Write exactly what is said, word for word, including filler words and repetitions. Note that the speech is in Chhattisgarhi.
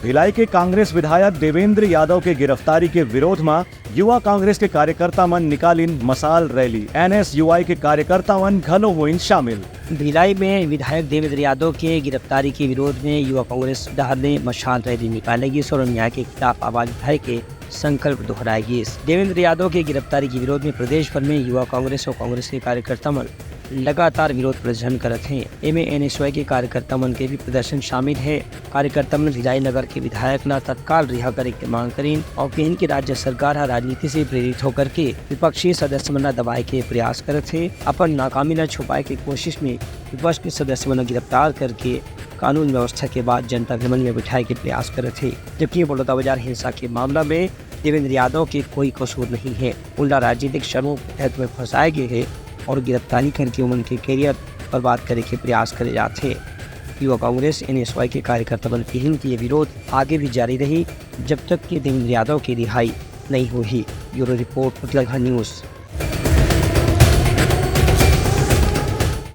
भिलाई के कांग्रेस विधायक देवेंद्र यादव के गिरफ्तारी के विरोध म युवा कांग्रेस के कार्यकर्ता मन निकालिन मशाल रैली। एनएसयूआई के कार्यकर्ता मन घलो होइन शामिल। भिलाई में विधायक देवेंद्र यादव के गिरफ्तारी के विरोध में युवा कांग्रेस डहार ले मशाल रैली निकाले गिस और अन्याय के खिलाफ आवाज उठाए के संकल्प दोहराए गिस। देवेंद्र यादव के गिरफ्तारी के विरोध में प्रदेश भर में युवा कांग्रेस और कांग्रेस के कार्यकर्ता मन लगातार विरोध प्रदर्शन करत हें। एमे एनएसयूआई के कार्यकर्ता मन के भी प्रदर्शन शामिल हे। कार्यकर्ता मन भिलाई नगर के विधायक ला तत्काल रिहा करे के मांग करिन और कहिन कि राज्य सरकार ह राजनीति से प्रेरित होकर के विपक्षी सदस्य मन ला दबाए के प्रयास करत हे। अपन नाकामी ला छुपाए के कोशिश में विपक्ष के सदस्य मन ला गिरफ्तार करके कानून व्यवस्था के बाद जनता भवन में बिठाए के प्रयास करत हे, जबकि बलौदाबाजार हिंसा के मामला में देवेंद्र यादव के कोई कसूर नहीं हे। उनला राजनीतिक शर्मों के तहत में फंसाए गए हे और गिरफ्तारी करके उमन के करियर बर्बाद करे के प्रयास करे जात हे। युवा कांग्रेस एनएसवाई के कार्यकर्ता मन कहिन कि ये विरोध आगे भी जारी रही, जब तक कि देवेंद्र यादव की रिहाई नहीं होही। ब्यूरो रिपोर्ट, उतलगहा न्यूज़।